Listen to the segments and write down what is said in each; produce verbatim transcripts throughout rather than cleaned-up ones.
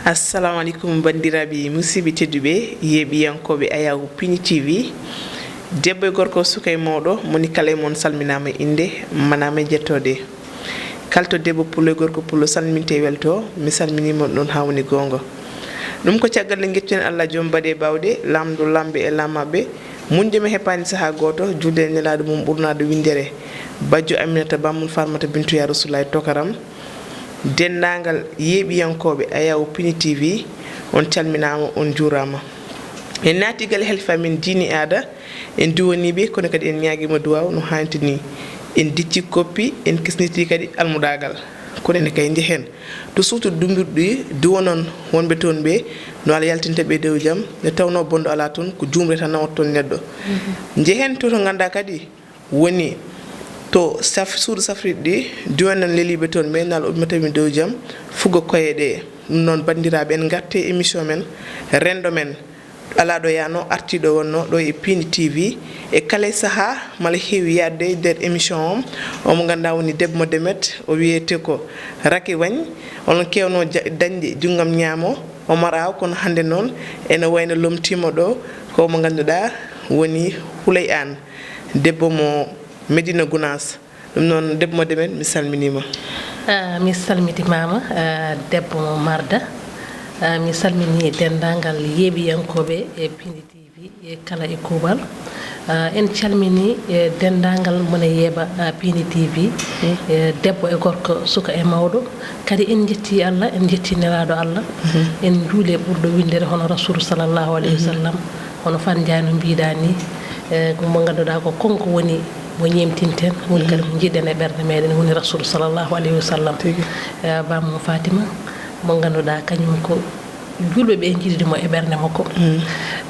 Assalamu aleykum, banndiraaɓe musidɓe tedduɓe, yeeɓiyankooɓe Ayaw Pini T V. Debbo e gorko, suka e mawɗo, moni kala e mon salminaama e innde, manaama e jettode. Kala to debbo pullo e gorko pullo salminte e welto, mi salminiima ɗon haa woni goonga. Ɗum ko caggal nde ngettuɗen Allah joom baɗe bawɗe, laamɗo laamɓe e laamaaɓe, muñde men heɓaani sahaa gooto, julde e nelaaɗo mum ɓurnaaɗo winndere, bajjo Aminata Ba mum Farmata Bintu Ya Rasulullahi Tokaram. Denndaangal yeeɓiyankooɓe Ayaw Pini T V, on calminaama, on njuuraama. En naati galle halifa men diine e aada, en duwanii ɓe, kono kadi en ñaagiima duwaaw no haanirta ni. En dicci koppi, en kisnitii kadi almudaagal. Kono ene kay njehen to suudu dummbirɗi, duwanon wonɓe toon ɓe, no Allah yaltinta ɓe e dow jam, nde tawnoo bonɗo alaa toon, ko juumre tan nawata toon neɗɗo. Njehen to, to nganndaa kadi woni to saf-, suudu safrirɗi, duwanon leliiɓe toon ɓe, no Allah udduma tawi dow jam, fugga koye ɗe. Ɗum noon, banndiraaɓe, en ngartii e émission men, Renndo men. Alaa ɗo yahnoo, artii ɗo wonnoo, ɗo e Pini T V. E kala e sahaa, mala heewi yaade e nder émission o, omo nganndaa woni debbo mo Demet, o wiyetee ko Racky Wagne. Onon keewnoo ja-, dañde junngam ñaamo, Omar Aw, kono hannde noon ene wayno lomtiima ɗo, ko mo ngannduɗaa woni Houleye Anne, debbo mo Médina Gounass. Ɗum noon, debbo mo Demet, mi salminiima. Ah, mi salmitimaama, ah, debbo mo Marda. Ah, mi salminii denndaangal yeeɓiyankooɓe e Pindi T V e kala e kuuɓal. Ah, en calminii, eh, denndaangal mone yeeɓa, ah, Pindi T V, eh, debbo e gorko, suka e mawɗo. Kadi en njettii Allah, en njettii nelaaɗo Allah. En njuuli e ɓurɗo winndere hono Rasuulu sallallahu alayhi wa sallam. Hono Fat Njaay no mbiiɗaa ni, eh, ko mo ngannduɗaa ko kanko woni mo ñeemtinten, woni kadi mo njiɗɗen e ɓernde meɗen, woni Rasuulu sallallahu alayhi wa sallam. Tigi. Eh, Bamum Fatima, mo ngannduɗaa kañum ko juulɓe ɓe njiɗi mo e ɓernde makko.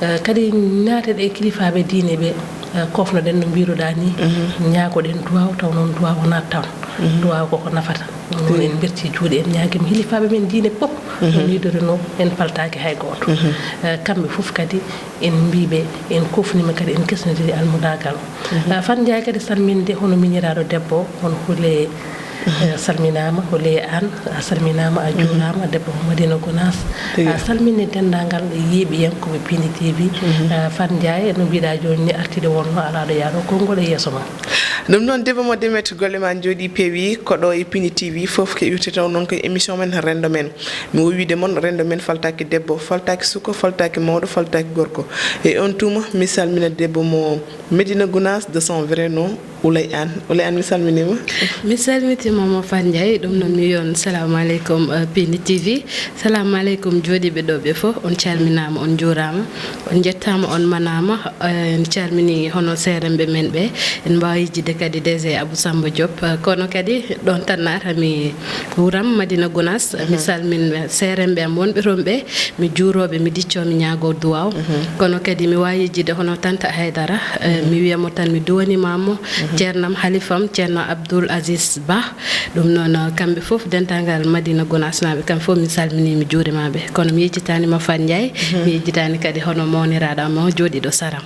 Eh, kadi naate ɗe kilifaaɓe diine ɓe, eh, kofnoɗen no mbiiruɗaa ni, ñaagoɗen duwaaw, taw noon duwaaw wonaa tan. Duwaaw koko nafata. Ɗum noon en mbirti juuɗe, en ñaagima hilifaaɓe men diine pop, no miijorinoo, en paltaaki hay gooto. Eh, kamɓe fof kadi en mbiiɓe, en kofnima kadi, en kesnodiri almudaagal. Eh, Fat Njaay kadi salminde hono miñiraaɗo debbo, hono Houleye, eh, salminaama, Houleye Anne, a salminaama, a juuraama, debbo mo Madina Gounass. A salminde denndaangal yeeɓiyankooɓe Pindi T V. Eh, Fat Njaay, no mbiiɗaa jooni ni, artiiɗo wonnoo, alaa ɗo yahnoo, konngol e yeeso ma. Ɗum noon, debbo mo Demet, golle ma njooɗii, peewi, ko ɗo e Pindi T V fof ko iwte taw noon ko émission men Renndo men. Mi wowi wiide mon, renndo men faltaaki debbo, faltaaki suka, faltaaki mawɗo, faltaaki gorko. E on tuma, mi salmina debbo mo Médina Gounass de son vrai nom, Houleye Anne. Houleye Anne, mi salminiima. Mi salmitiima mo Fat Njaay, ɗum noon mi wiyon salamu aleykum, eh, Pindi T V. Salamu aleykum jooɗiiɓe ɗo ɓe fof, on calminaama, on njuuraama, on njettaama, on manaama. Eh, en calminii hono seeremɓe men ɓe, en mbaawi yejjitde kadi D G Abou Samba Diop. Eh, kono kadi ɗoon tan naatami wuram Madina Gounass, mi salmin seeremɓe am wonɓe toon ɓe, mi juuroo ɓe, mi diccoo, mi ñaagoo duwaaw. Kono kadi mi waawi yejjitde hono Tanta Haydara, eh, mi wiya mo tan mi duwaniima mo, ceernam, halifam, ceerno Abdoul Aziz Ba. Ɗum noon, kamɓe fof, denndaangal Madina Gounassnaaɓe, kamɓe fof, mi salminii, mi juuriima ɓe. Kono mi yejjitaani ma Fat Njaay, mi yejjitaani kadi hono mawniraaɗo am o jooɗiiɗo saram.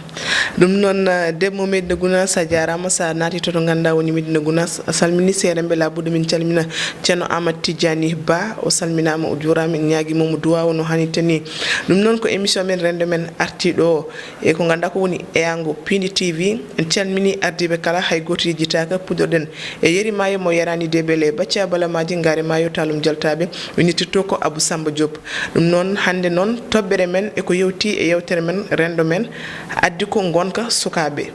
Ɗum noon, eh, debbo Medina Gounass, a jaaraama, so a naati to, to ngannduɗaa woni Medina Gounass, a salminii seeremɓe, laabuɗo min calmina ceerno Amadou Tidiani Ba, o salminaama, o juuraama, en ñaagiima mo duwaaw no haanirta ni. Ɗum noon ko émission men, renndo men, artii ɗo. E ko ngannduɗaa ko woni eyaango Pindi T V, en calminii ardiiɓe kala, hay gooto yejjitaaka. Puɗɗorɗen e Yeri Maayo mo yaraani debele, Bacca Balamaaji, Ngaari Maayo, Taalum Jaltaaɓe, winnditto ko Abou Samba Diop. Ɗum noon, hannde noon, toɓɓere men e ko yewti e yewtere men, renndo men, addi ko ngonka sukaaɓe.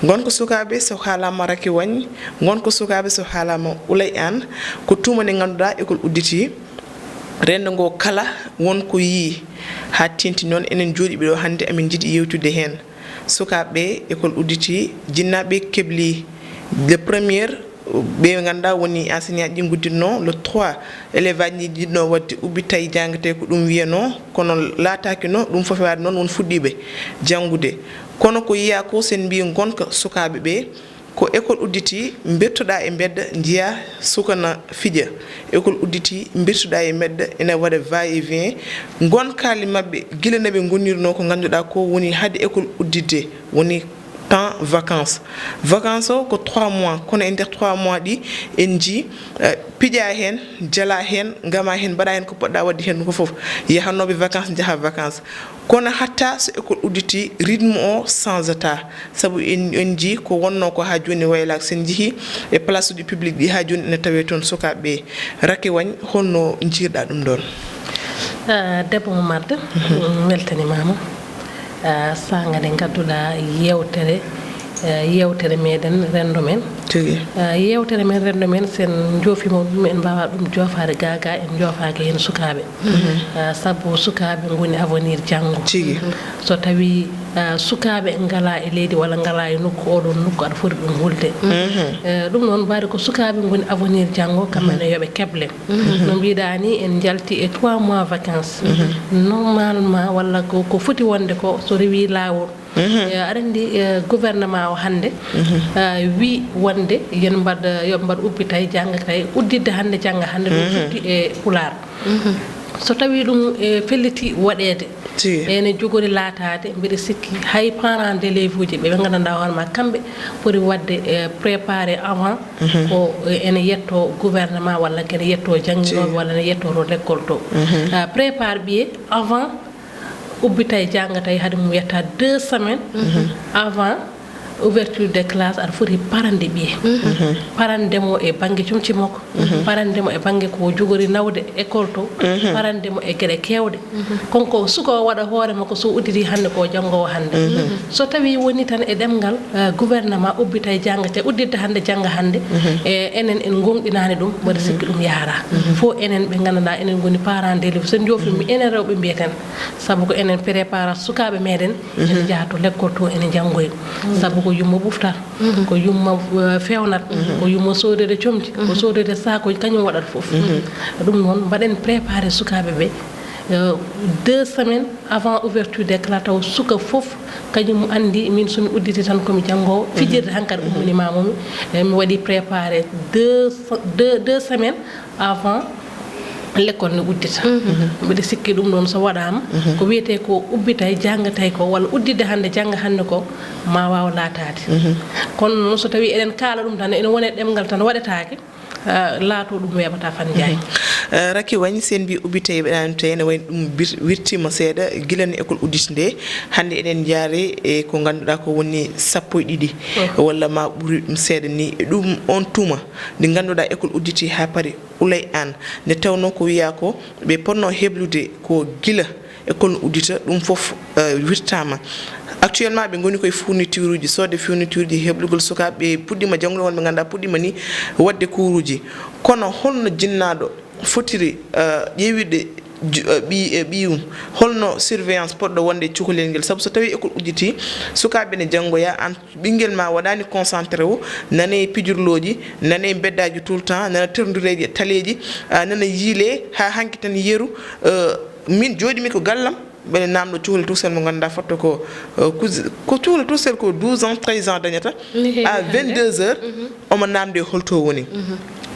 Ngonka sukaaɓe, so haalaama Racky Wagne, ngonka sukaaɓe, so haalaama Houleye Anne, ko tuma nde ngannduɗaa école udditii. Renndo ngo kala won ko yii, haa teeŋti noon enen jooɗiiɓe ɗo hannde, amin njiɗi yewtude heen. Sukaaɓe ɓe, école udditi, jinnaaɓe keblii. Le premier, ɓe ngannduɗaa woni enseignant ji ngudditnoo. Le trois, élève aji ɗi njiɗnoo waɗde ubbi, tawi janngatee ko ɗum wiyanoo, kono laataaki no ɗum foti waɗde noon, won fuɗɗiiɓe janngude. Kono ko yiyaa ko, so en mbii ngonka sukaaɓe ɓe, ko école udditi, mbirtoɗaa e mbedda, njiyaa suka na fija. École udditi, mbirtoɗaa e mbedda, ene waɗa va et vient. Ngonkaali maɓɓe, gila no ɓe ngonirnoo, ko ngannduɗaa ko woni hade école udditde, woni Temps vacances. Vacances o ko trois mois, kono e nder trois mois ɗi en njii, eh, piƴa heen, jala heen, ngama heen, mbaɗa heen ko poɗɗa waɗde heen ko fof. Yahanooɓe vacances njaha vacances. Kono hatta so école udditi, rythme o change ata. Sabu en, en njii ko wonnoo ko haa jooni waylaaka. So en njihii e place uji public ɗi, haa jooni ene tawee toon sukaaɓe ɓe. Racky Wagne, holno njiirɗa ɗum ɗoon? Ah, debbo mo marde, mm, weltanimaama. Ah, saanga nde ngadduɗaa yeewtere, eh, yeewtere meɗen renndo men. Tigi. Ah, yeewtere men renndo men, so en njoofiima ɗum, en mbaawa ɗum joofaade gaagaa, en njoofaaki heen sukaaɓe. Ah, sabu sukaaɓe ngoni avenir janngo. Tigi. So tawii, ah, sukaaɓe ngalaa e leydi walla ngalaa e nokku, oɗoon nokku aɗa foti ɗum hulde. Eh, ɗum noon mbaadi ko sukaaɓe ngoni avenir janngo, kamɓe ne yo ɓe keble. No mbiɗa ni, en njalti e trois mois vacances. Normalement, walla ko, ko foti wonde ko, so rewi laawol. Eh, aɗa anndi, eh, gouvernement o hannde, eh, wi wonde yen mbaɗ, yo mbaɗ ubbitay, janngatay, udditde hannde, jannga hannde, ɗum futti e Pulaar. So tawii ɗum, eh, felliti waɗeede, Tigi. Ene jogori laataade, mbiɗa sikki hay parents d'élèves uji ɓe, ɓe nganndanɗaa hoore ma, kamɓe poti waɗde, eh, préparé avant, ko, eh, ene yetto gouvernement walla kene yetto jannginooɓe walla ene yetto to l'école to. Ah, prépare ɓiye avant ubbitay, janngatay, hade mum yetta deux semaines avant ouverture des classes, aɗa foti parande ɓiye. Parande mo e bannge comci makko, parande mo e bannge ko jogori nawde école to, parande mo e geɗe keewɗe. Kono ko suka o waɗa hoore makko, so udditi hannde ko janngo o hannde. So tawii woni tan e ɗemngal, eh, gouvernement ubbitay, janngate, udditde hannde, jannga hannde, e enen en ngonɗinaani ɗum, mbaɗa sikki ɗum yahara. Fof enen ɓe nganndanɗaa enen ngoni parents d'élèves, so en njoofiima enen rewɓe mbiyeten, sabu ko enen préparata sukaaɓe meɗen, ene njaha to l'école to, ene njanngoya. Sabu ko yumma ɓuftata, ko yumma, eh, fewnata, ko yumma soodede comci, ko soodede saakooji, kañum waɗata fof. Ɗum noon, mbaɗen préparé sukaaɓe ɓe, eh, deux semaines avant ouverture des classes, taw suka fof kañum anndi, min so mi udditi tan ko mi janngoowo. Fijirde hankadi ummini ma momi, eh, mi waɗi préparé deux, deux, deux semaines avant l'école ne uddita. Mbiɗa sikki ɗum ɗoon so waɗaama, ko wiyetee ko ubbitay, janngatay ko, walla udditde hannde, jannga hannde ko, ma waaw laataade. Kono noon, so tawii eɗen kaala ɗum tan, ene wone ɗemngal tan waɗetaake, ah, laato ɗum weeɓata Fane Ndiaye. Eh, Racky Wagne, so en mbi ubbitay weeɓataani, tawi ene wayi ɗum bir-, wirtiima seeɗa gila no école udditi nde. Hannde eɗen njaari e ko ngannduɗaa ko woni sappo e ɗiɗi, walla ma ɓuri ɗum seeɗa ni. E ɗum on tuma, nde ngannduɗaa école udditi haa paari, Ouleye Anne, nde tawnoo ko wiyaa ko ɓe potnoo heblude ko gila école no uddita, ɗum fof, eh, wirtaama. Actuellement, ɓe ngoni koye fourniture uji, soodde fourniture uji, heblugol sukaaɓe, ɓe puɗɗiima janngude, wonɓe ngannduɗaa puɗɗiima ni waɗde cours uji. Kono holno jinnaaɗo fotiri, eh, ƴeewirde ju-, eh, ɓiy, eh, ɓiyum? Holno surveillance potɗo wonde e cukalel ngel? Sabu so tawii école udditi, sukaaɓe ne janngoya, aan ɓinngel ma waɗaani concentré o, nana e pijirlooji, nana e mbeddaaji tout le temps, nana terdureeji e taleeji, ah, nana yiile, haa hanki tan yeru, eh, min jooɗimi ko gallam, mbeɗa naamndo cukalel tout seul mo ngannduɗaa fotto ko, eh, ko, ko cukalel tout seul ko douze ans, treize ans dañata, à vingt-deux heures, omo naamnde holto woni.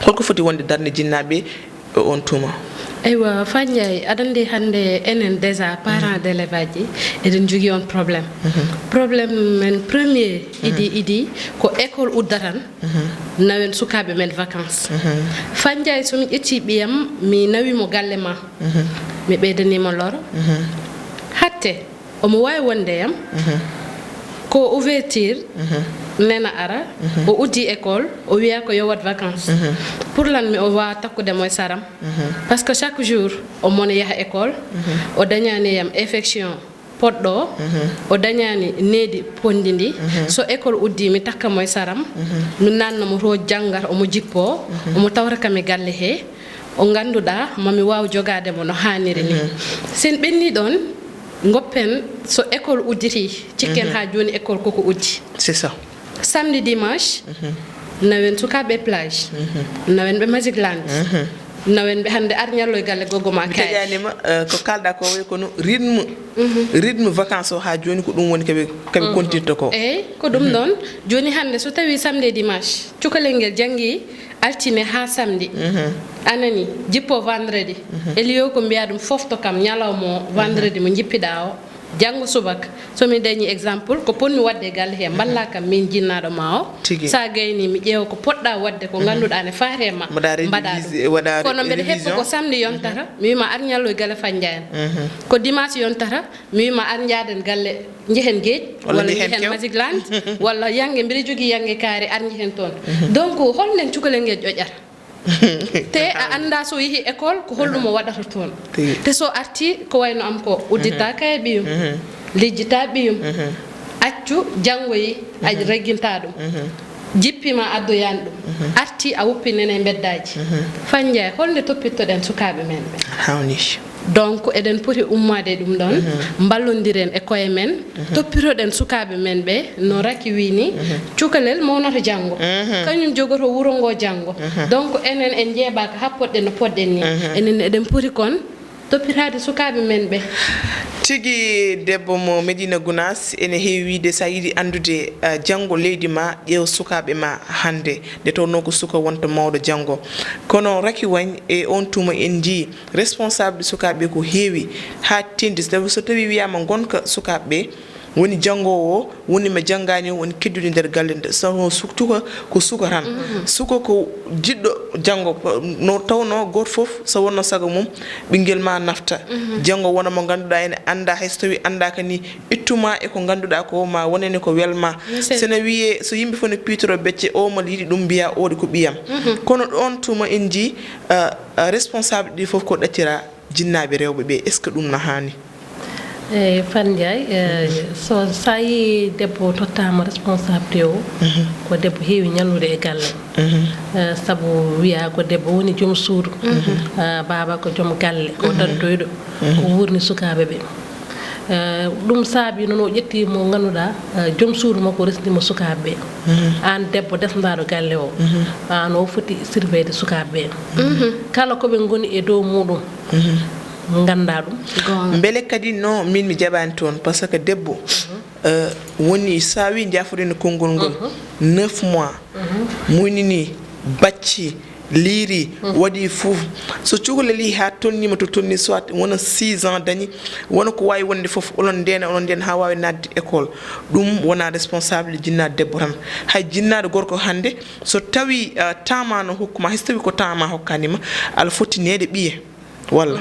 Holko foti wonde darnde jinnaaɓe e on tuma? Eywa, Fane Ndiaye, aɗa anndi hannde enen déjà parents d'élèves aji, eɗen njogii on problème. Problème men premier, idi, idi, ko école udda tan, nawen sukaaɓe men vacances. Fane Ndiaye, so mi ƴetti ɓiyam, mi nawi mo galle ma, mi ɓeydanii mo loro. Hatte, omo waawi wonde yam, ko ouverture, nena ara, o uddi école, o wiya ko yo waɗ vacances. Pour lan mi o waawa takkude mo e saram? Parce que chaque jour, omo yaha école, o dañani yam infection poɗɗo, o dañani needi ponndi ndi. So école uddi, mi takka mo e saram, mi nanna mo to janngata, omo jippoo, omo tawta kam e galle he, o ngannduɗaa, ma mi waaw jogaade mo no haaniri ni. Sen ɓenni ɗoon, ngoppen so école udditi, cikken haa jooni école koko uddi. C'est ça. Samedi, dimanche, nawen sukaaɓe plage, nawen ɓe Magic Land, nawen ɓe hannde ar ñallo e galle gogo ma Mi kaye. Taƴanima, eh, ko kalɗa ko wayi kono rythme, rythme vacances o haa jooni ko ɗum woni kaɓe, kaɓe kontirta ko. Eyi, ko ɗum ɗoon. Jooni hannde so tawii samedi e dimanche, cukalel ngel janngi altine haa samedi, a nani, jippo vendredi, e lieu ko mbiya ɗum fofto kam ñalawma o vendredi mo jippiɗaa o, Janngo subaka, so mi dañii exemple, ko potmi waɗde e galle hee, mballaa kam miin jinnaaɗo ma o. Tigi. So a gaynii, mi ƴeewa ko poɗɗaa waɗde, ko ngannduɗaa ne faati e ma, mbaɗaa ɗum. Mbaɗaa réviser, waɗaa kono mbeɗa heppa révision. Ko samedi yontata, mi wiima ar ñalloy galle Fannjaay en. Mhm. Ko dimanche yontata, mi wiima ar njaaden galle, njehen geej, walla walla njehen njehen kew. Magic Land, walla yannge, mbiɗa jogii yannge kaari, ar njehen toon. Mhm. Donc, hol nden cukalel ngel ƴoƴata? Te a anndaa so yehi école ko holɗum o waɗata toon. Tigi. Te so arti ko wayno am ko, udditaa kaye ɓiyum, lijjitaa ɓiyum, accu janngoyi, a reggintaa ɗum. Jippiima addoyaani ɗum. Arti a woppi nene e mbeddaaji. Fannjaay, holnde toppittoɗen sukaaɓe men ɓe? Hawni. Donc, eɗen poti ummaade e ɗum ɗoon, mballondiren e koye men, toppitoɗen sukaaɓe men ɓe, no Raki wii ni, cukalel mawnata janngo. Kañum jogoto wuro ngo janngo. Donc, enen en njeeɓaaka haa poɗɗen no poɗɗen ni. Enen eɗen poti kon toppitaade sukaaɓe men ɓe. Tigi, debbo mo Medina Gounass, ene heewi wiyde, so a yiɗi anndude, eh, janngo leydi ma, ƴeew sukaaɓe ma hannde. Nde tawnoo ko suka wonta mawɗo janngo. Kono Raki Wañ, e oon tuma en njii responsable sukaaɓe ko heewi haa teeŋti. Sabu so tawii wiyaama ngonka sukaaɓe ɓe, woni janngoowo o, woni mo janngaani o, woni kedduɗi nder galle nde. Sabu suka ko suka tan. Suka ko jiɗɗo janngo, no tawnoo gooto fof so wonnoo sago mum, ɓinngel ma nafta. Janngo wona mo ngannduɗaa ene annda, hay so tawii anndaaka ni, ittu ma e ko ngannduɗaa ko, ma wonane ko welma. Sene wiyee, so yimɓe fof ne piitoro becce, o mo yiɗi ɗum mbiya, "Oɗo ko ɓiyam." Kono ɗoon tuma en njii, ah, ah, responsable ɗi fof ko ɗaccira jinnaaɓe rewɓe ɓe. Est-ce que ɗum na haani? Eyi, Fat Ndiaye, eh, so, so a yii debbo tottaama responsabilité o, ko debbo heewi ñallude e galle. Eh, sabu wiyaa ko debbo woni joom suudu. Eh, baaba ko joom galle, ko daddoyɗo, ko wuurni sukaaɓe ɓe. Eh, ɗum saabi noon o ƴetti mo ngannduɗaa, eh, joom suudu makko resndi mo sukaaɓe ɓe. Aan debbo desndaaɗo galle o, aan o foti surveillde sukaaɓe ɓe. Kala ko ɓe ngoni e dow muɗum, nganndaa ɗum. Goonga. Mbele kadi no min mi jaɓaani toon, par ce que debbo, eh, woni so a wii njaafoɗen konngol ngol, neuf mois, muynini, bacci, liiri, waɗi fof. So cukalel yii haa tolniima to tolni, soit wona six ans dañi, wona ko waawi wonde fof, onon ndeena, onon ndeena haa waawi naatde école. Ɗum wonaa responsable jinnaaɗo debbo tan. Hay jinnaaɗo gorko hannde, so tawii, eh, temps ma no hokku ma, hay so tawii ko temps ma hokkaani ma, aɗa foti neede ɓiye. Walla?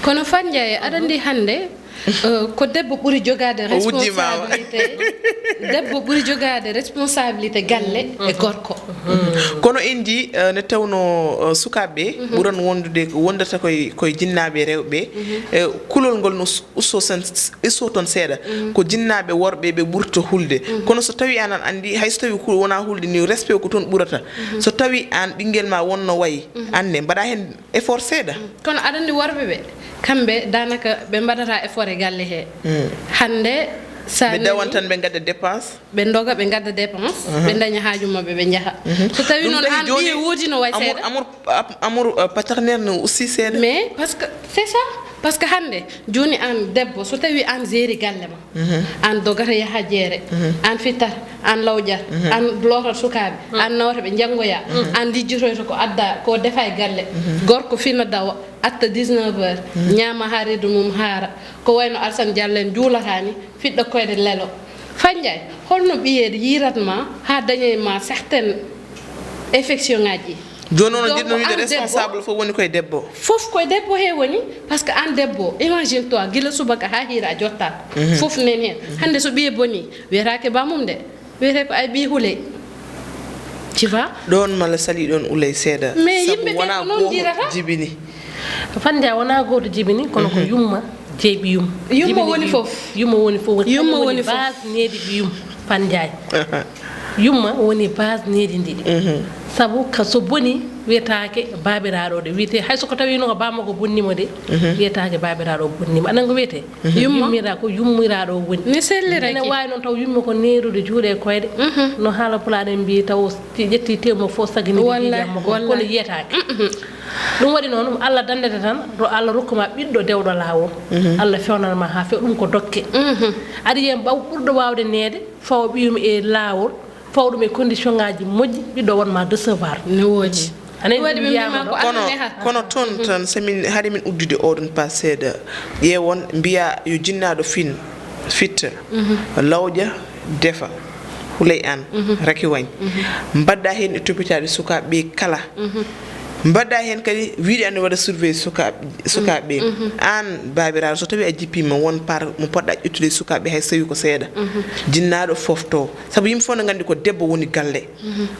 Kono Fat Ndiaye, aɗa anndi hannde, eh, ko debbo ɓuri jogaade o wujji ma wa. Responsabilité, debbo ɓuri jogaade responsabilité galle e gorko. Kono en njii, eh, nde tawnoo, eh, sukaaɓe ɓe ɓuran wondude, wondata koye, koye jinnaaɓe rewɓe, eh, kulol ngol no s-, usto sen-, usto toon seeɗa. Ko jinnaaɓe worɓe ɓe ɓurta hulde. Kono so tawii aan aɗa anndi, hay so tawii ko wonaa hulde ni, respect ko toon ɓurata. So tawii aan ɓinngel ma wonno wayi, aan ne mbaɗa heen effort seeɗa. Kono aɗa anndi worɓe ɓe, kamɓe daanaka ɓe mbaɗata effort e galle he. Hannde sa ɓe dawan nani tan ɓe ngadda dépense. Ɓe ndoga ɓe ngadda dépense, ɓe daña haaju maɓɓe ɓe njaha. So tawi noon kadi aan jooni ɓiye woodi no way amour, seeɗa. Amour, ap-, amour, euh, paternel no aussi seeɗa. Mais parce que c'est ça, parce que hannde jooni aan debbo so tawi aan gérer galle ma, aan dogata yaha jeere, aan fittata, aan lawƴata, aan lootat sukaaɓe, aan nawata ɓe njanngoya, aan lijjotoyta ko adda, ko defa e galle. Gorko fina dawa, atta dix-neuf heures, ñaama haa reedu mum haara. Ko wayno Alassane Diallo en juulata ni, fiɗɗa koyɗe lelo. Fat Ndiaye, holno ɓiyeede yiirat ma haa daña e ma certaines affection ngaji? Jooni noon, donc, jiɗno wiide aan debbo, responsable fof woni koye debbo. Fof koye debbo he woni, parce que aan debbo, imagine toi, gila subaka haa hiira a jottaako. Fof nen heen. Hannde so ɓiye boni, wiyetaake ba mum de, wiyetee ko ay ɓiye huley. Tu vois? Ɗoon mala sali ɗoon uley seeɗa. Mais sabu yimɓe ɓe wonaa ko noon gooto njirata. Jibini. Fat Ndiaye wonaa gooto jibini, kono ko yumma jeyi ɓiyum. Yumma jibini woni ɓiyum. Fof. Yumma woni fof. Yumma woni fof. Base needi ɓiyum, Fat Ndiaye. Yumma woni base needi ndi. Sabu ka so boni, wiyetaake baabiraaɗo de. Wiyetee, hay so ko tawii noon ko baa makko bonni mo de, wiyetaake baabiraaɗo bonni mo. Aɗa anndi ko wiyetee? Yumma. Yummira-, ko yummiraaɗo o woni. Mi sellirake. Ene waawi noon taw yumma ko neerude juuɗe e koyɗe. No haala pulaaɗo en mbiyi, taw si ƴetti tew makko fof sagini. Wallahi, jam makko, wallahi. Kono yiyetaake. Ɗum waɗi noon, Allah danndete tan, ɗo Allah rokku ma ɓiɗɗo dewɗo laawol. Allah fewnan ma haa few, ɗum ko dokke. Aɗa yiya ɓaw ɓurɗo waawde neede, fawa ɓiyum e laawol, fawa ɗum e condition ngaji moƴƴi, ɓiɗɗo won ma décevoir. Ne woodi. Aɗa anndi waɗi ɓe mbiyaama mbiima ko ɗo. Kono, Allah nehat. Kono toon tan, so min, hari min uddude oɗon pas seeɗa, ƴeewon, mbiya yo jinnaaɗo fin, Fitta, lawƴa, defa, Huley Aan, Raki Wañ. Mbaɗɗa heen e toppitaade sukaaɓe ɓe kala. Mbaɗɗa heen kadi wiyde ene waɗa surveille sukaaɓe, sukaaɓe ɓe. Aan baabiraaɗo, so tawii a jippiima, won part mo poɗɗa ƴettude e sukaaɓe, hay so tawii ko seeɗa. Jinnaaɗo fof to. Sabu yimɓe fof ne nganndi ko debbo woni galle.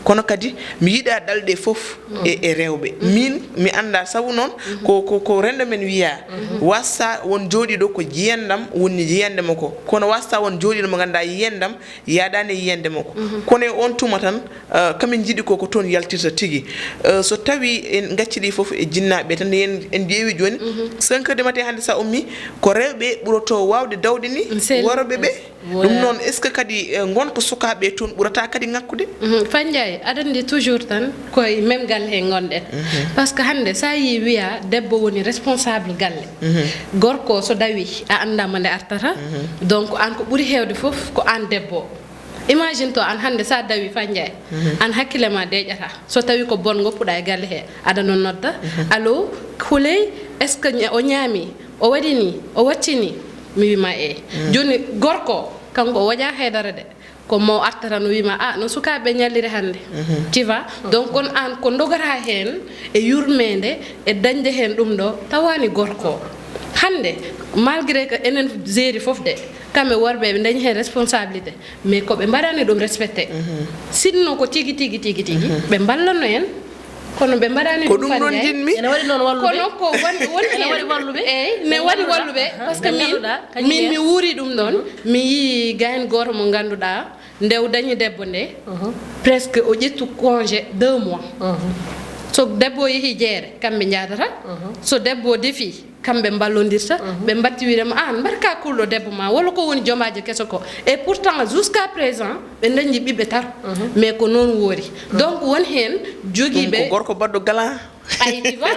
Kono kadi mi yiɗa ɗalɗe fof e, e rewɓe. Min mi annda sabu noon ko, ko, ko renndo men wiya. Wasta won jooɗiiɗo ko jiyandam woni yiyande makko. Kono wasta won jooɗiiɗo mo ngannduɗaa yiyandam yaaɗaani e yiyande makko. Kono e on tuma tan, eh, kamin njiɗi ko, ko toon yaltirta tigi. Eh, so tawi en ngaccidi fof e jinnaaɓe tan, en, en ƴeewi jooni, cinq heures de matin hannde sa ummi, ko rewɓe ɓuroto waawde dawde ni worɓe ɓe. Ɗum noon, est-ce que kadi, eh, ngonka sukaaɓe toon ɓurata kadi ŋakkude? Mhm. Fanjaye, aɗa anndi toujours tan koye même galle he ngonɗen. Parce que hannde sa yii wiya debbo woni responsable galle. Gorko so dawi a annda mo nde artata. Donc aan ko ɓuri heewde fof ko aan debbo. Imagine to aan hannde sa dawi Fanjaye. Aan hakkille ma deeƴata. So tawi ko bon ngoppuɗa e galle he, aɗa noon nodda. Allo, Huley, est-ce que ña-, o ñaami? O waɗi ni, o watti ni, mi wima eey. Jooni gorko, kanko o waɗa haydara de. Ko mo arta tan o wima, "Ah, no sukaaɓe ñalliri hannde." Tu vois? Donc, kono aan ko ndogata heen e yurmeende, e dañde heen ɗum ɗo, tawaani gorko. Hannde, malgré que enen jeeri fof de, kamɓe worɓe ɓe dañi heen responsabilité, mais ko ɓe mbaɗani ɗum respecté. Sinno ko tigi, tigi, tigi, tigi, ɓe mballanno en. Kono ɓe mbaɗani ko ɗum ɗum ɗon fanjaye. Njiɗmi. Ene waɗi noon walluɓe. Kono ko won, won ene waɗi walluɓe. Eey, ne waɗi walluɓe. Parce que min, min mi wuuri ɗum ɗon. Mi yii gayno gooto mo ngannduɗaa, nde o dañi debbo nde, presque o ƴettu congé deux mois. So debbo o yehi jeere, kamɓe njaadata. So debbo o defi, kamɓe mballondirta, ɓe mbatti wiide mo, "Aan, mbarka kulɗo debbo ma, walla ko woni jomaajo keso ko?" Et pourtant, jusqu'à présent, ɓe dañi ɓiɓɓe tato. Mais ko noon woori. Donc, won heen jogiiɓe. Ɗum ko gorko baɗɗo galant. Ay, tu vois?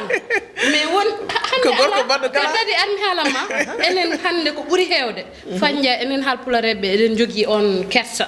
Mais won, hannde ko gorko baɗɗo galant. Kadi armi haala ma, enen hannde ko ɓuri heewde. Fanjaye, enen Haalpulareeɓe, eɗen jogii on kersa.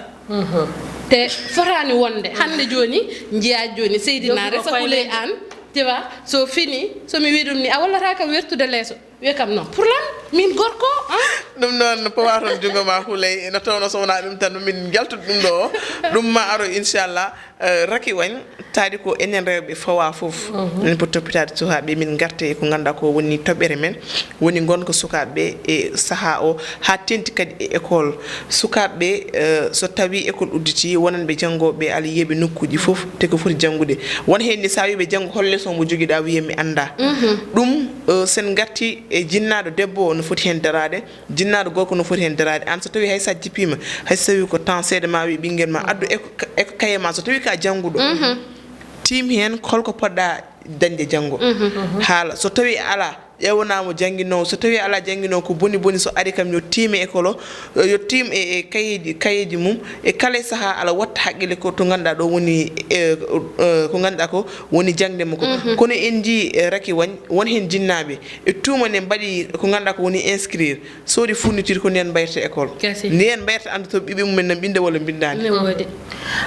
Te fotaani wonde. Hannde jooni, njiyaa jooni, Seydina resa Huley Aan. Tu vois, so fini, so mi wii ɗum ni, a wallata kam wertude leeso. Wiya kam, "Non, pour lan? Min gorko, ah?" Ɗum noon, pawa toon junngo ma Huley, no tawno so wonaa ɗum tan, min njaltude ɗum ɗo. Ɗum ma aro, inchallah. Eh, Raki Wañ, taadi ko enen rewɓe fawa fof. Min poti toppitaade sukaaɓe, min ngarta e ko ngannduɗaa ko woni toɓɓere men, woni ngonka sukaaɓe e sahaa o, haa teeŋti kadi e école. Sukaaɓe, eh, so tawii école udditi, wonanɓe janngooɓe, ala yiyeeɓe nokkuuji fof, te ko foti janngude. Won heen ni, so a wii ɓe janngo, hol leçon mo jogiɗaa, wiyee mi anndaa. Ɗum, eh, sen ngarti e jinnaaɗo debbo o, no foti heen daraade, jinnaaɗo gorko no foti heen daraade. Aan so tawii hay so a jippiima, hay so tawii ko temps seeɗa ma wii ɓinngel ma, addu e ko, e ko kaye ma, so tawii ko a jannguɗo. Tiim heen holko poɗɗaa dañde janngo. Haala, so tawii alaa, ƴeewanaa mo jannginoowo. So tawii alaa jannginoowo, ko boni boni, so ari kam, yo tiim e école o, yo tiim e, e kayeeji, kayeeji mum. E kala e sahaa, ala watta haqqille ko to ngannduɗaa ɗo woni, e, e, ko ngannduɗaa ko woni jaŋde makko. Kono en njii, e, Raki Wañ, won heen jinnaaɓe, e tuuma ne mbaɗi ko ngannduɗaa ko woni inscrire, soodi fourniture, ko ndeen mbayrata école. Ndeen mbayrata anndude to ɓiɓɓe mum en na mbinnda walla mbinndaani. Ne woodi.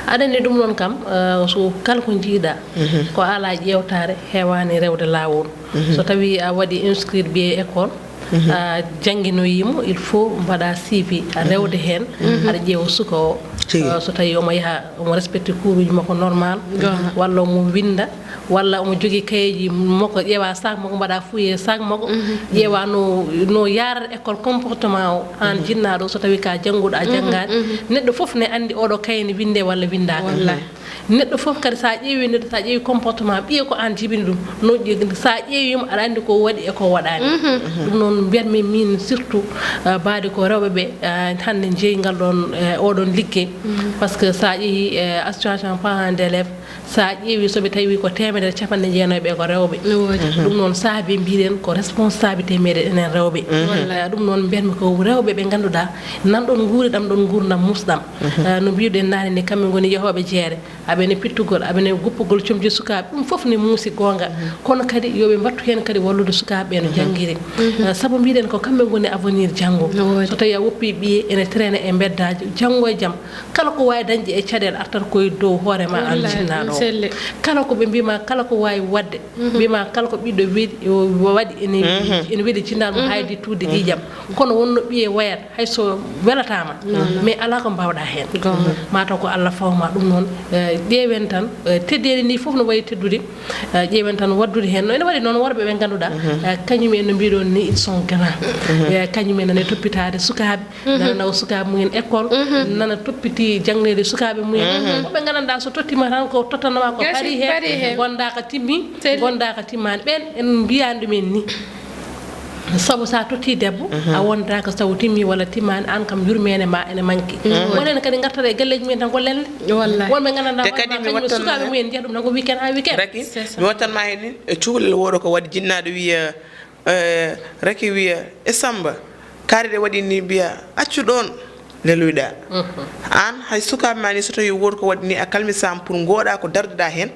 Aɗa anndi ɗum noon kam, eh, so kala ko njiiɗaa, ko alaa ƴeewtaare, heewaani rewde laawol. So tawii a waɗi inscrire ɓiye école, a jannginoyii mo, il faut mbaɗa suivi, a rewde heen, aɗa ƴeewa suka o, eh, so tawii omo yaha, omo respecte cours uji makko normal, walla omo winnda, walla omo jogii kayeeji makko, ƴeewa sac makko, mbaɗa fouillé sac makko, ƴeewa no, no yaarata école, comportement o, aan jinnaaɗo, so tawii ka jannguɗo, a janngaani. Neɗɗo fof ne anndi oɗo kaye ne winndee walla winndaaka. Neɗɗo fof kadi, so a ƴeewi neɗɗo, so a ƴeewi comportement ɓiye ko aan jibini ɗum, no ƴe-, so a ƴeewi mo, aɗa anndi ko waɗi e ko waɗaani. Ɗum noon mbiyatmi min surtout, eh, mbaadi ko rewɓe ɓe, eh, hannde njeyi ngal ɗoon, eh, oɗon liggey. Parce que so a ƴeewi, eh, association parents d'élèves, so a ƴeewi, so ɓe tawi ko teemedere capanɗe jeenayi ɓe ko rewɓe. Ɗum noon saabi mbiɗen ko responsabilité meɗen enen rewɓe. Eh, ɗum noon mbiyatmi ko rewɓe ɓe ngannduɗaa nan ɗoon nguuri ɗam ɗoon nguurndam musɗam. Eh, no mbiɗen naane ni, kamɓe ngoni yehooɓe jeere. Aɓe ne pittugol, aɓe ne guppugol comci sukaaɓe, ɗum fof ne muusi goonga. Kono kadi yo ɓe mbattu heen kadi wallude sukaaɓe ɓe no janngiri. Eh, sabu mbiɗen ko kamɓe ngoni avenir janngo. So tawi a woppi ɓiye ene traîne e mbeddaaji, janngo e jam, kala ko waawi dañde e caɗeele artat koye dow hoore ma aan jinnaaɗo. Selle. Kala ko ɓe mbima, kala ko wawi wadde, mbima kala ko ɓiɗɗo weɗi, o waɗi, ene weɗi, ene weɗi jinnaɗo mum, haydi tuude ƴiƴam. Kono wonno ɓiye wayata, hay so welatama, mais ala ko mbawɗa hen. Mataw ko Allah fawma ɗum noon. Eh, ƴeewen tan, eh, teddedi ndi fof no wayi teddude. Eh, ƴeewen tan waddude hen. No ene waɗi noon worɓe ɓe ngannduɗaa, eh, kañum en no mbiɗon ni, ils sont grands. Eh, kañum en nana toppitaade sukaaɓe, nana nawa sukaaɓe mumen école, nana toppiti jangneede sukaaɓe mumen. Woɓɓe nganndanɗaa so tottima tan ko tottanama ko paari heen, paari heen. Gonda ka timmi, gonda ka timmaani. Ɓen en mbiyaani ɗum en ni. Sabu sa totti debbo, a wondaaka sabu timmi walla timmaani, an kam yurmeende ma ene manki. Onon kadi ngartata e galleeji mumen tan ko lelne. Wallahi. Wonɓe nganndanɗaa. Te kadi mi wattan sukaaɓe mumen njiya ɗum tan ko weekend ha weekend. Raki, mi wattan ma heen ni, e cukalel wooɗo ko waɗi jinnaaɗo wiya, eh, Raki wiya, "E Samba, kaari ɗe waɗi ni," mbiya, "Accu ɗoon." Leloyɗa. Aan hay sukaaɓe ma ni, so tawi wood ko waɗi ni a kalmisama pour ngoɗa ko darduɗa heen,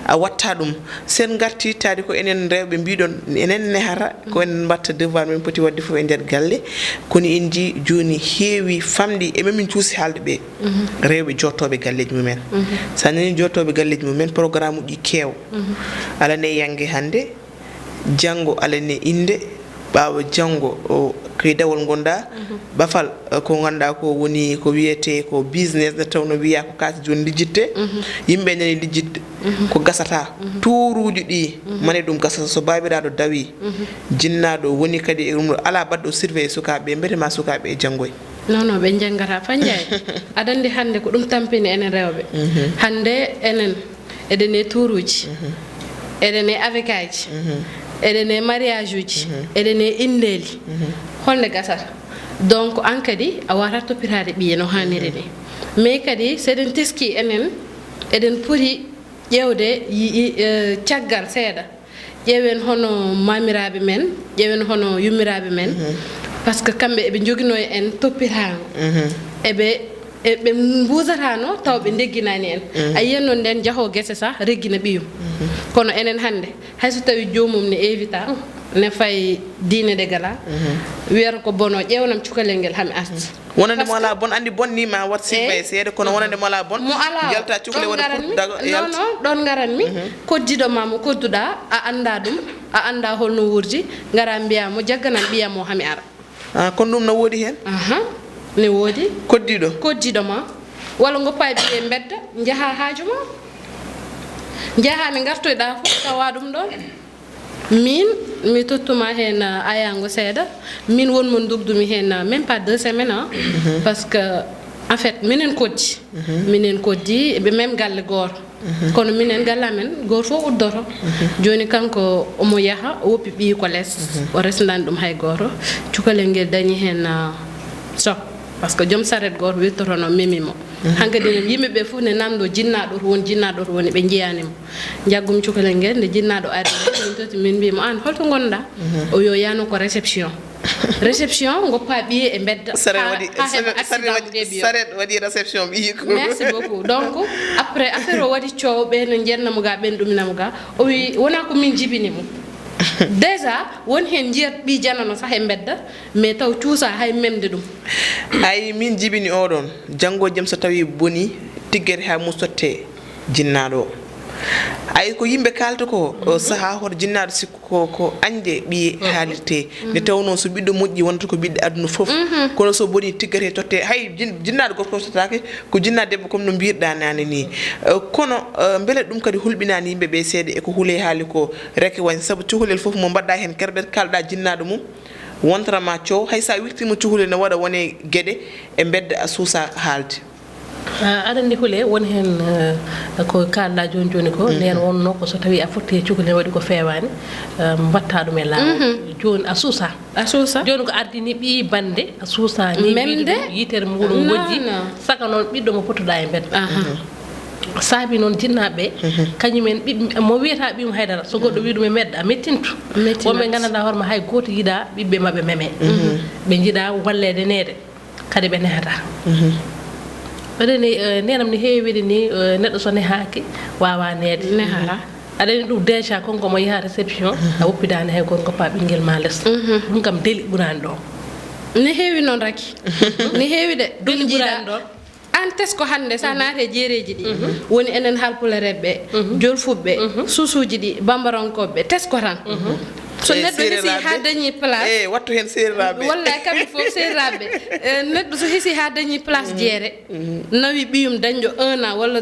a watta ɗum. Sen ngarti taadi ko enen rewɓe mbiɗon, enen nehata, ko enen mbatta devoir men poti waɗde fof e nder galle. Kono en njii jooni heewi famɗi, e min cuusi haalde ɓe. Rewɓe jottooɓe galleeji mumen. So a nani jottooɓe galleeji mumen, programme uji keew. Alane yannge hannde, janngo alane innde, ɓaawo janngo o ko e dawol ngonɗa. Bafal, eh, ko ngannduɗaa ko woni ko wiyetee ko business, nde tawnoo wiyaa ko kaake jooni lijjitte. Yimɓe nani lijjitde ko gasata. Tuuruuji ɗi mane ɗum gasata, so baabiraaɗo dawi, jinnaaɗo woni kadi e ɗum ɗo, alaa baɗɗo surveiller sukaaɓe ɓe, mbete ma sukaaɓe ɓe janngoy. Non, non, ɓe njanngata fa njaay. Aɗa anndi hannde ko ɗum tampini enen rewɓe. Hannde enen eɗen e tuuruuji, eɗen e avekaji, eɗen e mariage uji, eɗen e indeeli. Holnde gasata? Donc, aan kadi a waawataa toppitaade ɓiye no haaniri ni. Mais kadi, so eɗen teski enen, eɗen poti ƴeewde yi-, yi-, eh, caggal seeɗa. Ƴeewen hono maamiraaɓe men, ƴeewen hono yummiraaɓe men. Parce que kamɓe eɓe njoginoo en toppitaango. Eɓe, e-, ɓe mbuusataano taw ɓe ndegginaani en. A yiyat noon ndeen jahoowo gese sah reggina ɓiyum. Kono enen hannde, hay so tawii joomum ne eewita, ne fay diine ɗe galaa, wiyata ko bono, ƴeewnam cukalel ngel haa mi arta. Wonande mo alaa bon, anndi bon ni ma wat surveiller seeɗa, kono wonande mo alaa bon, mo alaa yalta cukalel waɗa pour dago e yalta. Non, non, ɗoon ngaran mi. Koddiiɗo ma mo kodduɗaa, a anndaa ɗum, a anndaa holno wuurdi, ngara mbiya mo jagganan ɓiyam o haa mi ara. Ah, kono ɗum no woodi heen? Aha, ne woodi. Koddiiɗo? Koddiiɗo ma. Walla ngoppa e ɓiye mbedda, njaha haaju ma. Njaha ne ngartoyɗaa fof, tawa ɗum ɗoon. Min, mi tottuma heen, ah, ayaango seeɗa. Min won mo ndogdumi heen, ah, même pas deux semaines, ah. Parce que, en fait, minen koddi. Minen koddi, ɓe même galle gooto. Kono minen galle amen, gooto fof uddoto. Jooni kanko omo yaha, o woppi ɓiyi ko les. O resndaani ɗum hay gooto. Cukalel ngel dañi heen, ah, choc. Parce que joom saret gooto wirtotono memi mo. Hankadi ne yimɓe ɓe fof ne nanndo jinnaaɗo to woni, jinnaaɗo to woni, ɓe njiyaani mo. Njaggumi cukalel ngel, nde jinnaaɗo ari, min totti, min mbii mo, "Aan, holto ngonɗaa?" O yo yaano ko réception. Réception, ngoppa ɓiye e mbedda. Saret waɗi, haa heɓa accident waɗi, début o. Saret waɗi réception ɓiyi ko. Merci beaucoup. Donc, après, affaire o waɗi coow, ɓe no njenna mo ga, ɓen ɗumina mo ga. O wi, "Wonaa ko min jibini mo." Déjà, won heen njiyat ɓii janano sah e mbedda, mais taw cuusa hay memde ɗum. Ay, min jibini oɗon. Janngo jam so tawi boni, tiggere haa mum sotte jinnaaɗo o. Ay, ko yimɓe kaalta ko, o sahaa hoto jinnaaɗo sikku ko, ko añde ɓiye haalirte. Nde tawnoo so ɓiɗɗo moƴƴi wonta ko ɓiɗɗo aduna fof. Kono so boni tiggete totte, hay jin-, jinnaaɗo gorko o sottaake, ko jinnaaɗo debbo comme no mbirɗa naane ni. Eh, kono, eh, mbele ɗum kadi hulɓinaani yimɓe ɓe seeɗa e ko Houleye haali ko reke wañ? Sabu cukalel fof mo mbaɗɗa heen kerbet, kaalɗa jinnaaɗo mum, wontata ma coow, hay sa wirtiima cukalel ne waɗa wone geɗe e mbedda a suusa haalde. Ah, aɗa anndi Houleye, won heen, eh, ko kaalɗa jooni jooni ko, ndeen wonnoo ko so tawii a fotti e cukalel waɗi ko feewaani, eh, mbaɗta ɗum e laawol. Jooni a suusa. A suusa. Jooni ko ardini ɓii bannde, a suusa ni memde? Wiide ɗum yitere muɗum wojji, saka noon ɓiɗɗo mo pottuɗa e mbedda. Saabi noon jinnaaɓe ɓe, kañum en ɓiɓɓe, mo wiyata ɓiyum haydara, so goɗɗo wii ɗum e mbedda, a mettintu. Mettinat. Wonɓe nganndanɗaa hoore ma hay gooto yiɗa ɓiɓɓe maɓɓe meme. Ɓe njiɗa walleede neede. Kadi ɓe nehata. Aɗa anndi, eh, neenam ne heewi wiyde ni, eh, neɗɗo so nehaaki, waawaa neede. Nehata. Aɗa anndi ɗum déjà, kon ko mo yaha réception, a woppidaani hay gooto, ngoppa ɓinngel ma les. Ɗum kam deli ɓuraani ɗo. Ne heewi noon, Raki. Ne heewi de. Deli ɓuraani ɗo. An tesko hannde, so a naati e jeereeji ɗi, woni enen Haalpulareeɓe, Jolfuɓe, Suusuuji ɗi, Bambarankooɓe, tesko tan. So neɗɗo hisi haa dañi place, e wattu heen seereraaɓe. Wallay, kamɓe fof seereraaɓe. Eh, neɗɗo so hisi haa dañi place jeere, nawi ɓiyum dañɗo un an walla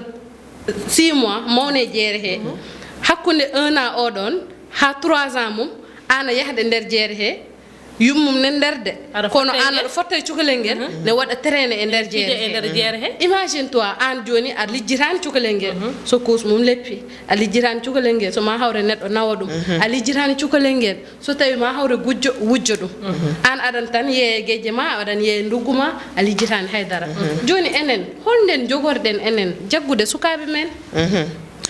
six mois, mawne e jeere he. Hakkunde un an o ɗon haa trois ans mum, aan a yahde nder jeere he, yummum ne nderde. Kono aan aɗa fotta e cukalel ngel, ne waɗa traîner e nder jeere he. Imagine toi, aan jooni a lijjitaani cukalel ngel. So kuus mum leppi, a lijjitaani cukalel ngel. So ma hawre neɗɗo nawa ɗum, a lijjitaani cukalel ngel. So tawi ma hawre gujjo, wujjo ɗum. Aan aɗan tan yeeye gejje ma, aɗan yeeye nduggu ma, a lijjitaani hay dara. Jooni enen, hol nden jogorɗen enen jaggude sukaaɓe men?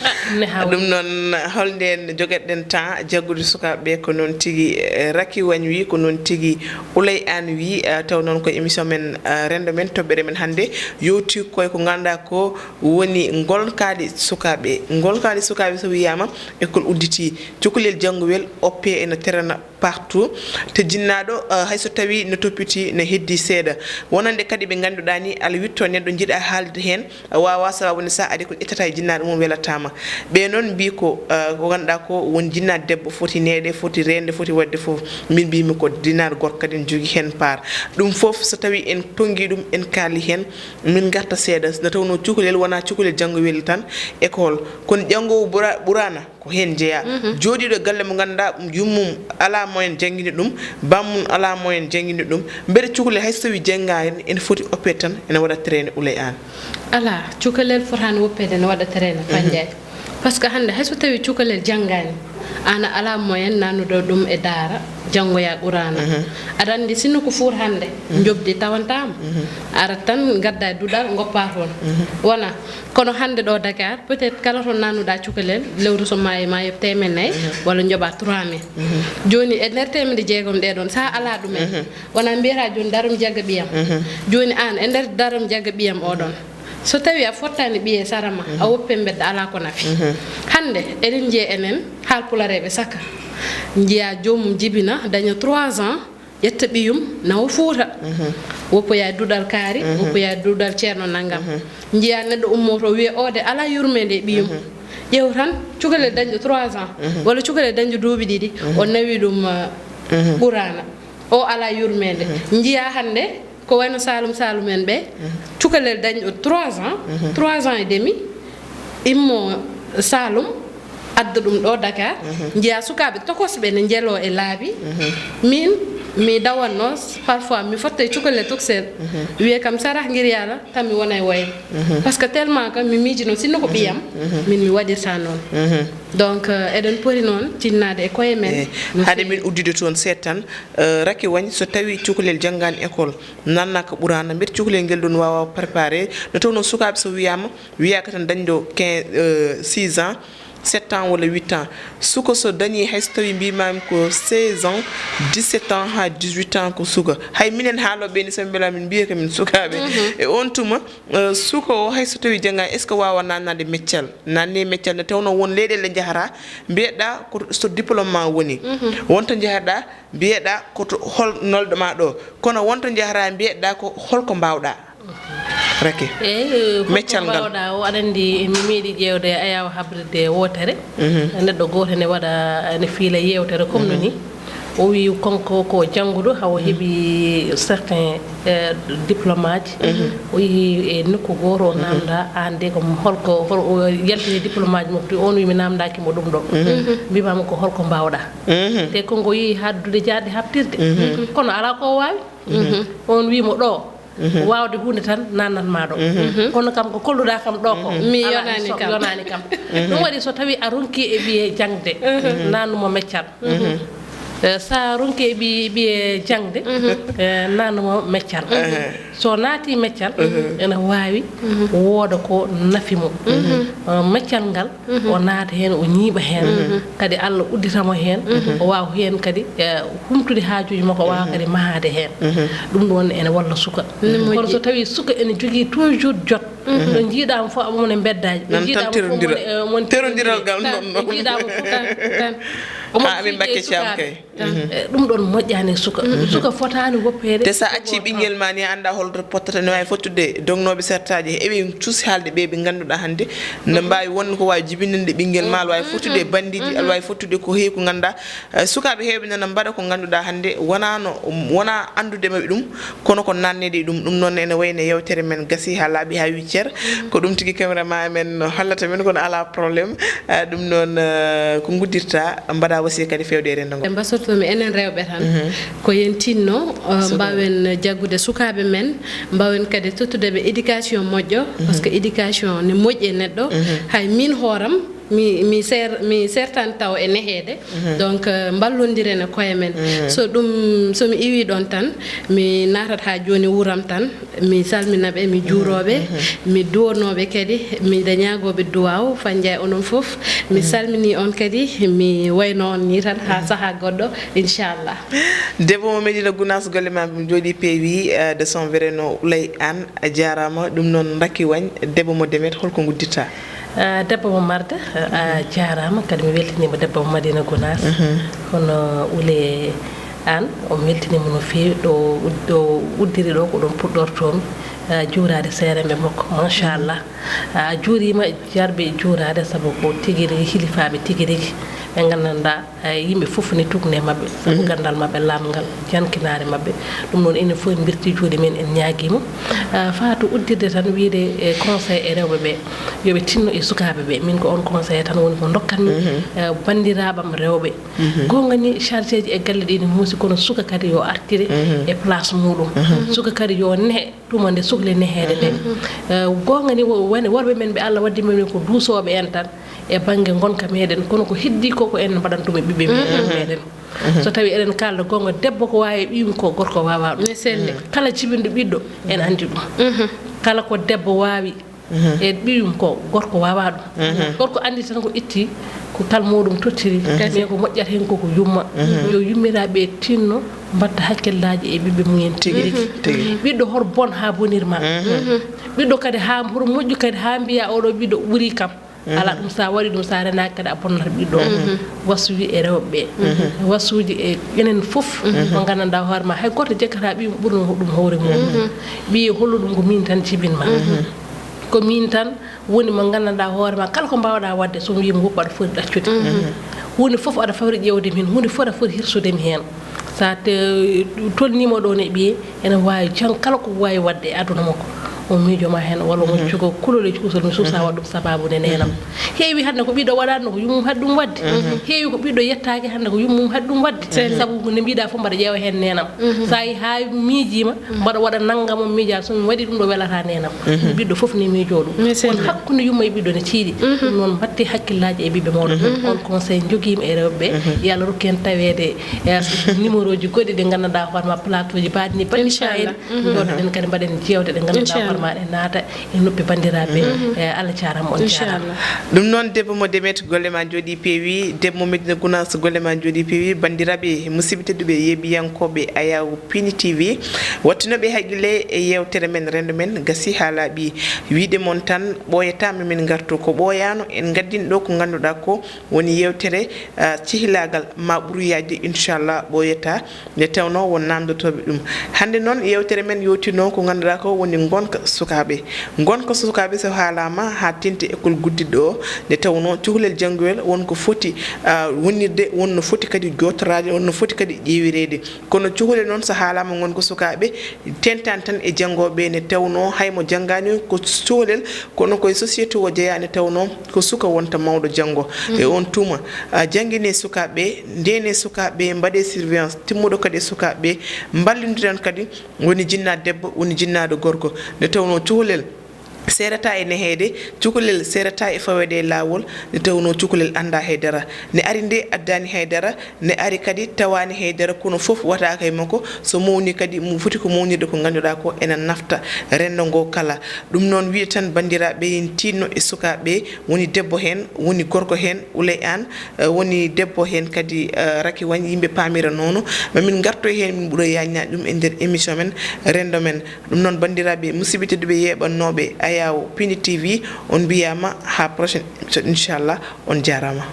Ɗum noon, holnde jogueɗen temps jaggude sukaaɓe ɓe? Ko noon tigi, eh, Raki Wañ wi, ko noon tigi Ulay Aan wi. Eh, taw noon ko émission men, eh, renndo men, toɓɓere men hannde yowti koye ko ngannduɗaa ko woni ngonkaali sukaaɓe. Ngonkaali sukaaɓe so wiyaama, école udditi, cukalel janngowel, oppe ene terana partout. Te jinnaaɗo, eh, hay so tawii no toppiti, no heddii seeɗa. Wonande kadi ɓe ngannduɗaa ni, ala witto neɗɗo jiɗa haalde heen, waawaa, sababu ne so a ari ko ƴettata e jinnaaɗo mum welataama. Ɓe noon mbii ko, eh, ko ngannduɗaa ko won jinnaaɗo debbo foti neeɗe, foti reende, foti waɗde fof. Min mbiimi ko jinnaaɗo gorko kadi ne jogii heen part. Ɗum fof so tawii en tonngii ɗum, en kaali heen, min ngarta seeɗa. Nde tawnoo cukalel wonaa cukalel janngowel tan école, kono janngoowo ɓura-, ɓuraana. Ko heen jeyaa. Jooɗiiɗo galle mo ngannduɗaa ɗum yummum alaa moyen janngini ɗum, bammum alaa moyen janngini ɗum. Mbele cukalel hay so tawii janngaani, ene foti oppeede tan, ene waɗa traîner, Ulay Aan? Alaa, cukalel fotaani woppeede ene waɗa traîner, Fannjaay. Parce que hannde hay so tawii cukalel janngaani, aan a alaa moyen naatnude ɗum e daara, janngoya Quraana. Aɗa anndi sinno ko fuur hannde, njoɓdi tawantaama. Arat tan ngadda e duɗal, ngoppa toon. Wona Kono hannde ɗo Dakar, peut-être kala to naatnuɗaa cukalel, lewru so maayi ma yoɓ teemeɗɗe nayi, walla njoɓa trois mille. Jooni e nder teemedde jeegom ɗee ɗoon, so a alaa ɗum en, wona mbiyata jooni darom jagga ɓiyam. Jooni aan, e nder darom jagga ɓiyam o ɗoon, so tawii a fottaani ɓiye sara ma, a woppi mbedda, alaa ko nafi. Hannde, eɗen njiya enen Haalpulareeɓe saka, njiya joomum jibina, daña trois ans, ƴetta ɓiyum, nawa Fuuta. Woppoya e duɗal kaari, woppoya e duɗal ceerno nanngam. Njiya neɗɗo ummoto wiya, "O de alaa yurmeende e ɓiyum." Ƴeew tan, cukalel dañɗo trois ans, walla cukalel dañɗo duuɓi ɗiɗi, o nawi ɗum, uh, Quraana. O alaa yurmeende. Njiya hannde, ko wayno Saalum Saalum en ɓe, cukalel dañɗo trois ans, trois ans et demi, immo Saalum, adda ɗum ɗo Dakar, njiya sukaaɓe tokosɓe ne njeloo e laabi. Min, mi dawanno, parfois mi fotta e cukalel tokosel, wiye kam, "Sarah, ngir Yàlla, tan mi wona e waylo." Parce que tellement que mi miijino, sinno ko ɓiyam, min mi waɗirta noon. Donc, euh, eɗen poti noon tinnaade e koye men. Eh, no hade feewi. Min uddude toon seeɗa tan, eh, Raki Wañ, so tawii cukalel janngaani école, naatnaaka Quraana, mbete cukalel ngel ɗoon waawa préparé? Nde tawnoo sukaaɓe so wiyaama, wiyaaka tan dañɗo quinze, euh, six ans, sept ans walla huit ans. Suka so dañii, hay so tawii mbiimaami ko seize ans, dix-sept ans haa dix-huit ans ko suka. Hay minen haalooɓe ni, so mbela min mbiya ko min sukaaɓe. E oon tuma, eh, suka o hay so tawii janngaani, est-ce que waawa naatnaade meccal? Naatne meccal nde tawnoo won leyɗeele njahata, mbiyeɗaa ko so diplôme ma woni. Wonto njahɗaa, mbiyeɗaa ko to hol nolɗo ma ɗo. Kono wonto njahata, mbiyeɗaa ko holko mbaawɗaa. Rake. Eyi, holko meccal ngal mbaawɗaa o, aɗa anndi, mi meeɗi ƴeewde ayaawo habrirde wootere. Neɗɗo gooto ene waɗa, ene fiila yeewtere comme no ni. O wi kanko ko jannguɗo, hawo heɓi certains, eh, diplôme aji. O yehi e nokku gooto, o naamndaa, "Aan de ko holko, hol-, o yalti e diplôme aji makko?" On wi, "Mi naamndaaki mo ɗum ɗo." Mbiimaama ko holko mbaawɗaa? Te ko ngo yehi haa duɗe jaarɗe haɓtirde. Kono alaa ko o waawi. On wi mo ɗo, waawde huunde tan naatnat ma ɗo. Kono kam ko kolluɗaa kam ɗo ko, mi alaa, yonaani kam. Yonaani kam. Ɗum waɗi so tawii a ronki e ɓiye jaŋde, naatnu mo meccal. Eh, so a ronki e ɓi-, ɓiye jaŋde, eh, naatnu mo meccal. So naati meccal, ene waawi wooda ko nafi mo. Eh, meccal ngal, o naata heen, o ñiiɓa heen. Kadi Allah uddita mo heen, o waawa heen kadi, eh, humtude haajuuji makko, o waawa kadi mahaade heen. Ɗum ɗoon ene walla suka. Kono so tawii suka ene jogii toujours jot, Ɗo njiiɗaama fof, omo ne mbeddaji. Ɓe Nan tan njiiɗaama fof, terondira. Omo ne, eh, omo ne Terondiral terondira. Gal Tan, non, ɓe non. Njiiɗaama fof, tan, tan. Omo Haa min fiji mbakke e caam sukaaɓe. Kay. Tan. Eh, ɗum ɗon moƴƴaani e suka. Suka fotaani woppeede. Te so a accii ɓinngel ma ni, a anndaa holto pottata, ne waawi fottude dognooɓe sertaaji. Eɓe cuusi haalde ɓe ɓe ngannduɗaa hannde, no mbaawi wonde ko waawi jibininde ɓinngel ma, aɗa waawi fottude e banndiiji, aɗa waawi fottude ko heewi ko ngannduɗaa. Eh, sukaaɓe heewɓe nana mbaɗa ko ngannduɗaa hannde wonaano, wonaa anndude maɓɓe ɗum, kono ko naatneede e ɗum. Ɗum noon ene wayi no yewtere men gasii haa laaɓi, haa wiccer. Ko ɗum tigi caméraman men hollata men, kono alaa problème. Eh, ɗum noon, eh, ko nguddirta, mbaɗa wasiya kadi feewde e renndo ngo. Ɓe mbasortoomi enen rewɓe tan, ko yen tinno, eh, mbaawen jaggude sukaaɓe men, mbaawen kadi tottude ɓe éducation moƴƴo, parce que éducation ne moƴƴi e neɗɗo. Hay min hooram, mi, mi ser-, mi sertan taw e neheede. Donc, eh, mballondiren e koye men. So ɗum, so mi iwi ɗon tan, mi naatat haa jooni wuram tan, mi salmina ɓe, mi juuroo ɓe, mi duwonoo ɓe kadi, miɗa ñaagoo ɓe duwaaw, fannja e onon fof. Mi salmini on kadi, mi wayno on ni tan haa sahaa goɗɗo, inchallah. Debbo mo Medina Gounass, golle ma jooɗi peewi, eh, de son vrai nom Ouleye Anne, a jaaraama. Ɗum noon Racky Wagne, debbo mo Demet, holko nguddirta? Ah, debbo mo Marde, a jaaraama, kadi mi weltiniima debbo mo Madina Gounass. Kono Ouleye Anne, o weltiniima no feewi, ɗo ud-, ɗo uddiri ɗo, ko ɗon puɗɗortoomi, ah, juuraade seeremɓe makko, machallah. A juuriima, jarɓe juuraade, sabu ko tigi rigi hilifaaɓe tigi rigi, ɓe nganndanɗaa, eh, yimɓe fof ne tugnee maɓɓe, sabu ganndal maɓɓe, laamngal, jankinaare maɓɓe. Ɗum noon, enen fof en mbirtii juuɗe men, en ñaagiima. Ah, faatu uddirde tan wiyde e conseil e rewɓe ɓe, yo ɓe tinno e sukaaɓe ɓe. Min ko on conseil tan woni ko ndokkanmi, eh, banndiraaɓe am rewɓe. Goonga ni, chargé ji e galle ɗi ne muusi, kono suka kadi yo artire e place muuɗum. Suka kadi yo nehe tuma nde sukle neheede nde. Eh, goonga ni, wo-, wone worɓe men ɓe Allah waddi men ko duusooɓe en tan e bannge ngonka meɗen, kono ko heddi ko, ko en mbaɗantuma ɓiɓɓe meɗen. So tawi eɗen kalda goonga, debbo ko waawi e ɓiyum ko, gorko waawaa ɗum. Ne selli. Kala jibinɗo ɓiɗɗo, en anndi ɗum. Kala ko debbo waawi e ɓiyum ko, gorko waawaa ɗum. Gorko anndi tan ko itti ko kal muɗum tottiri, mais ko moƴƴata heen ko, ko yumma. Yo yummiraaɓe tinno, mbatta hakkillaaji e ɓiɓɓe mumen tigi rigi. Tigi. Ɓiɗɗo hor bon haa bonir ma. Ɓiɗɗo kadi haa hor moƴƴu kadi haa mbiya oɗo ɓiɗɗo ɓuri kam. Alaa ɗum, so a waɗi ɗum, so a renaaki kadi a bonnata ɓiɗɗo o. Wasuuji e rewɓe ɓe. Wasuuji e enen fof. Mo nganndanɗaa hoore ma, hay gooto jekkata ɓiyum ɓurno ɗum hoore mum. Ɓiye hollu ɗum ko min tan jibin ma. Ko min tan woni mo nganndanɗaa hoore ma, kala ko mbaawɗaa waɗde, so mi wii mi woppa, aɗa foti ɗaccude. Huunde fof aɗa fawri ƴeewde mi heen, huunde fof aɗa foti hirsude mi heen. So a te-, tolniima ɗoon e ɓiye, ene waawi jang-, kala ko waawi waɗde e aduna makko, o miijo ma heen, walla omo jogo kulol e cuusal, mi suusaa waɗ ɗum sabaabu nde neenam. Heewi hannde ko ɓiɗɗo waɗaani, ko yummum haɗi ɗum waɗde. Heewi ko ɓiɗɗo yettaaki hannde, ko yummum haɗi ɗum waɗde. Sabu ko nde mbiɗa fof mbaɗa ƴeewa heen neenam. So a yi haa miijiima, mbaɗa waɗa nanngam, o miija, so mi waɗi ɗum ɗo welata neenam. Ɓiɗɗo fof ne miijoo ɗum. On hakkunde yumma e ɓiɗɗo ne tiiɗi. Ɗum noon, mbaɗte hakkillaaji e ɓiɓɓe mooɗon. On conseil njogiima e rewɓe ɓe. Yo Allah rokku en taweede e numéro ji goɗɗi ɗi nganndanɗaa hoore ma, plateau ji mbaɗi ni mbaɗi fayida. Jooɗoɗen kadi mbaɗen jeewte ɗe nganndanɗaa hoore ma ɗe naata e noppi banndiraaɓe. Eh, Allah jaaraama, on jaaraama. Ɗum noon, debbo mo Demet, golle ma njooɗi peewi. Debbo mo Medina Gounass, golle ma njooɗi peewi. Banndiraaɓe, musidɓe tedduɓe, yeeɓiyankooɓe Ayaw Pini T V, wattinooɓe haqqille e yeewtere men, renndo men, gasi haa laaɓi. Wiide mon tan, ɓooyataa ma min ngartu. Ko ɓooyaano, en ngaddin ɗo ko ngannduɗaa ko woni yeewtere, ah, cehilaagal ma ɓuruyaade, inchallah, ɓooyataa. Nde tawnoo won naamndotooɓe ɗum. Hannde noon, yeewtere men yowtinoo ko ngannduɗaa ko woni ngonka sukaaɓe. Ngonka sukaaɓe so haalaama haa teeŋti école guddiɗo o, nde tawnoo cukalel janngoyel won ko foti, ah, wonirde, won no foti kadi jootoraade, won no foti kadi ƴeewireede. Kono cukalel noon so haalaama ngonka sukaaɓe, teeŋtaani tan e janngooɓe, nde tawnoo hay mo janngaani ko cukalel, kono ko e société o jeyaa, nde tawnoo ko suka wonta mawɗo janngo. E oon tuma, ah, janngine sukaaɓe, ndeene sukaaɓe, mbaɗe surveillance timmuɗo kadi e sukaaɓe, mballondiren kadi, woni jinnaaɗo debbo, woni jinnaaɗo gorko. Nde tawnoo cukalel seerataa e neheede, cukalel seerataa e faweede e laawol, nde tawnoo cukalel anndaa hay dara. Ne ari nde addaani hay dara, ne ari kadi tawaani hay dara, kono fof wataaka e makko. So mawni kadi, mo foti ko mawnirde ko ngannduɗaa ko ena nafta renndo ngo kala. Ɗum noon, wiide tan, banndiraaɓe, en tiinno e sukaaɓe, woni debbo heen, woni gorko heen, Ouleye Anne, eh, woni debbo heen kadi, eh, Racky Wagne, yimɓe paamira noon. Ma min ngartoy heen, min ɓuroya ñaaɗ ɗum e nder émission men, renndo men. Ɗum noon, banndiraaɓe, musidɓe tedduɓe, yeeɓannooɓe Yaw Pindi T V, on mbiyaama haa prochaine épisode, inchallah. On jaaraama.